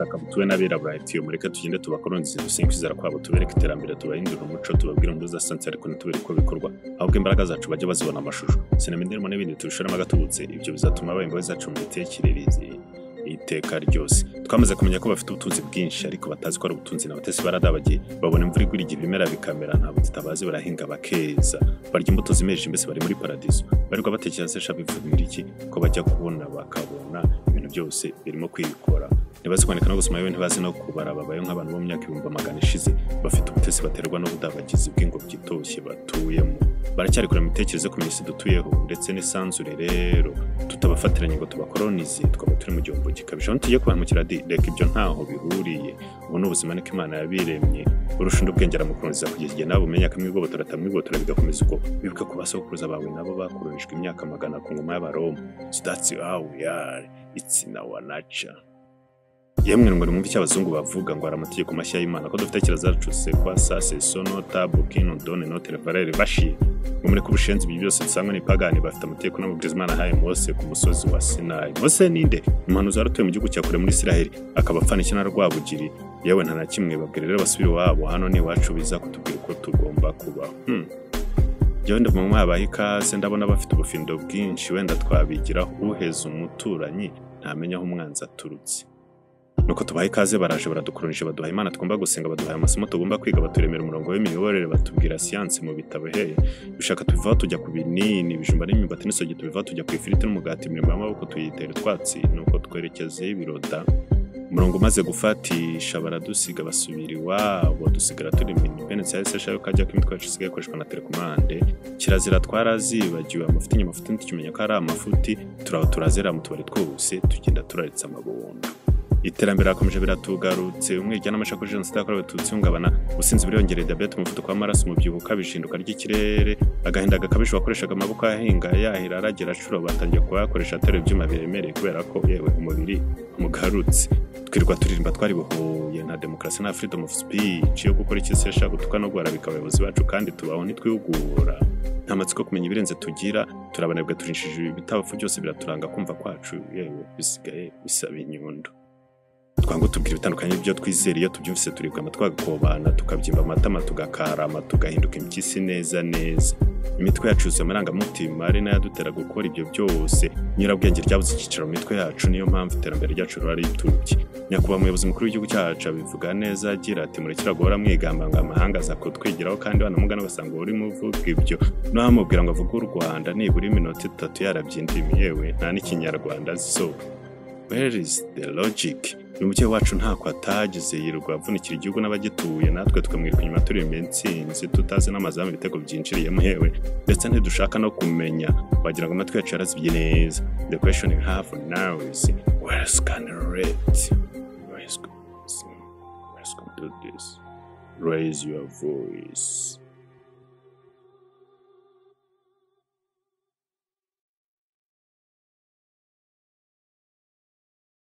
Ubutaka butuwe n'abirabura etiyo, mureke tugende tubakolonize, dusenye kwizera kwabo, tubereke iterambere, tubahindure umuco, tubabwire inkuru za siyansi ariko ntitubereke uko bikorwa, ahubwo imbaraga zacu bajye bazibona amashusho, sinema, indirimbo n'ibindi tubishoremo agatubutse. Ibyo bizatuma baba imbohe zacu mu mitekerereze iteka ryose. Twamaze kumenya ko bafite ubutunzi bwinshi, ariko batazi ko ari ubutunzi. N'abatesi baradabagiye, babona imvura igwira igihe, ibimera bikamera, ntabwo tutabazi, barahinga bakeza, barya imbuto zimejeje, mbese bari muri paradiso. Barirwa batekereza se bivuga iki, ko bajya kubona bakabona ibintu byose birimo kwikora? Ntibazi kwandika no gusoma, yewe ntibazi no kubara. Babayeho nk'abantu bo mu myaka 100,000 ishize. Bafite ubutesi baterwa n'ubudabagizi bw'ingobyi itoshye batuyemo. Baracyari kure mu mitekerereze ku isi dutuyeho ndetse n'isanzure. Rero tutabafatiranye ngo tubakolonize, twaba turi mu gihombo gikabije. Aho tugiye kubahemukira di, reka, ibyo ntaho bihuriye. Ubu ni ubuzima, niko Imana yabiremye. Urusha undi ubwenge aramukoloniza kugeza igihe nawe umenya, akamwigobotora, atamwigobotora, bigakomeza uko. Wibuke ko basokuruza bawe nabo bakolonijwe imyaka magana ku ngoma y'Abaroma. So that's how we are, it's in our nature. Yemwe, ngo nimwumve icyo abazungu bavuga, ngo hari amategeko mashya y'Imana, ko dufite kirazira zacu, c'est quoi ça? C'est sono tabu kino donne notre valeur bashiye, ngo mureke ubushenzi, ibyo byose dusangwa n'ipagani. Bafite amategeko n'amabwiriza Imana yahaye Mose ku musozi wa Sinayi. Mose ninde? Umuhanuzi wari utuye mu gihugu cya kure muri Isiraheli, akaba afana icyo na Rwabugiri. Yewe, nta na kimwe. Babwira rero basubire iwabo, hano ni iwacu, biza kutubwira uko tugomba kubaho. Njyewe ndumva mwabaha ikaze, ndabona bafite ubufindo bwinshi, wenda twabigiraho. Uheza umuturanyi ntamenya aho umwanzi aturutse. Nuko tubaha ikaze, baraje baradukoronije, baduha Imana tugomba gusenga, baduhaye amasomo tugomba kwiga, baturemera umurongo w'imiyoborere, batubwira siyansi mu bitabo. Hehe, bishaka tubivaho tujya ku binini, ibijumba n'imyumbati n'isogi, tubivaho tujya ku ifiriti n'umugati, imirimo y'amaboko tuyitera utwatsi, nuko twerekezeho ibiroda. Umurongo umaze gufatisha, baradusiga basubira iwabo, dusigara turi independence yahise shayo kajya ko imitwe yacu isigaye ikoreshwa na telekomande. Kirazira twarazibagiwe, amafuti nyamafuti ntitukimenya ko ari amafuti. Turaho turazera mu tubari twose, tugenda turaritse amabondo. Iterambere rakomeje biratugarutse, umwiryane, n'amacakubiri, jenoside yakorewe Abatutsi, ihungabana, ubusinzi buriyongereye, diyabete, umuvuduko w'amaraso, umubyibuho ukabije, ihinduka ry'ikirere, agahinda gakabije. Wakoreshaga amaboko ahinga, yahira, aragira, acura, batangiye kuyakoresha ateruye ibyuma biremereye, kubera ko yewe umubiri mugarutse. Twirirwa turirimba twaribohoye, nta demokarasi, nta freedom of speech yo gukora icyo isi yashaka, gutuka no guharabika abayobozi bacu, kandi tubaho ntitwihugura. Nta matsiko yo kumenya ibirenze tugira, turabanebwa, turinshije, ibitabapfu byose biraturanga. Kumva kwacu yewe bisigaye bisaba inyundo. Twanga tubwira ibitandukanye n'ibyo twizera. Iyo tubyumvise turibwa amatwi, agakobana, tukabyimba amatama, tugakarama, tugahinduka impyisi neza neza. Imitwe yacu yuzuye amarangamutima, ari nayo adutera gukora ibyo byose. Nyurabwenge ryabuze icyicaro mu mitwe yacu, niyo mpamvu iterambere ryacu riba ritubye. Nyakubahwa umuyobozi mukuru w'igihugu cyacu abivuga neza agira ati: "Murekera guhora mwigamba ngo amahanga aza kutwigiraho", kandi banamugana basanga urimo uvuga ibyo n'uwamubwira ngo avuge u Rwanda nibura iminota 3 yarabye indimi, yewe nta n'Ikinyarwanda. So where is the logic? Umubyeyi wacu ntako atagize, yirirwa avunikira igihugu n'abagituye, natwe tukamwiruka inyuma turi intsinzi, tutazi n'amazamu ibitego byinjiriyemo, yewe ndetse ntidushaka no kumenya, wagira ngo amatwi yacu yarazibye neza. The question we have now is, where's gonna rate, where's gonna do this? Raise your voice.